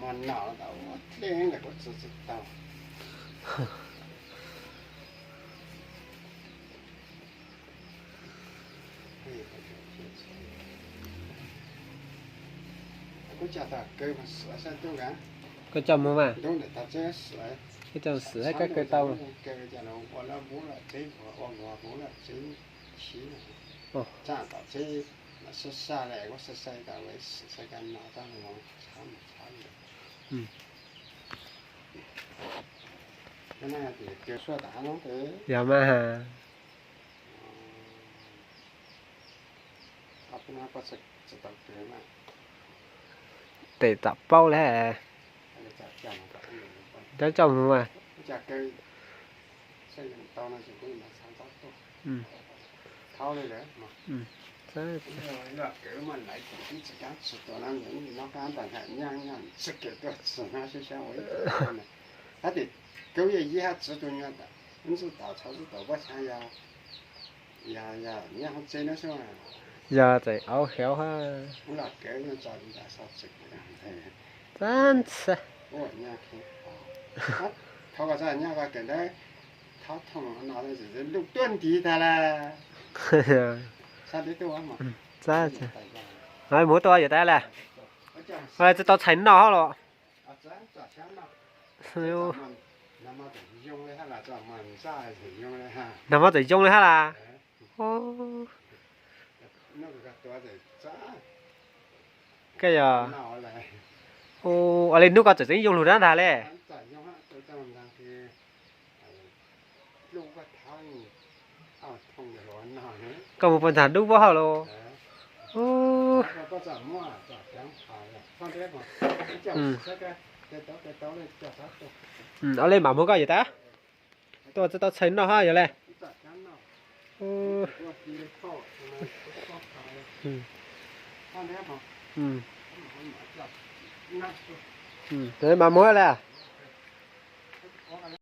Noj tau ua dlej ntawm kuv txiv tsis tau. Kuv coj tau kaw mas xiam saib tub ka. Koj coj mus mas. Ntub ntawm tau tseeb xiam. Koj coj xiam saib koj kaw tau. Kaw cas los ua lawm npub lawm tseeb, ua npub lawm tseeb, tshib. Tsa tom tseeb, sab sab le, kuv sab sab tas xiam saib koj noj tau mus tshab mus tshab li. Yog mas. Tes tam paub lawm. Coj mus mas. Hab tes kub yog yij hab txiv tug nyuag ntxwj tau txhua txwj tau paj xyaav yog, yog nyob hauv tsev no xwb. Yog txawm auv hev hab. Txab ntxhiab. Thov kom txog nyob koj kawm ntawv, thov thooj no lub tuab ntiv tag lawm. Txab, mus tuaj yuav tas lawm. Tsis tau txhais noj hab los? Nag hmo tseem yoo li hab las. Koj yog, ua li hnub koj tseem tseem yoo lug dab ntag le. Koj mus puag ntag dub pob hauj lus. Ua li mam mus koj yuav tas. Tuaj tsis tau txhais noj hab yog le. Mam mus le.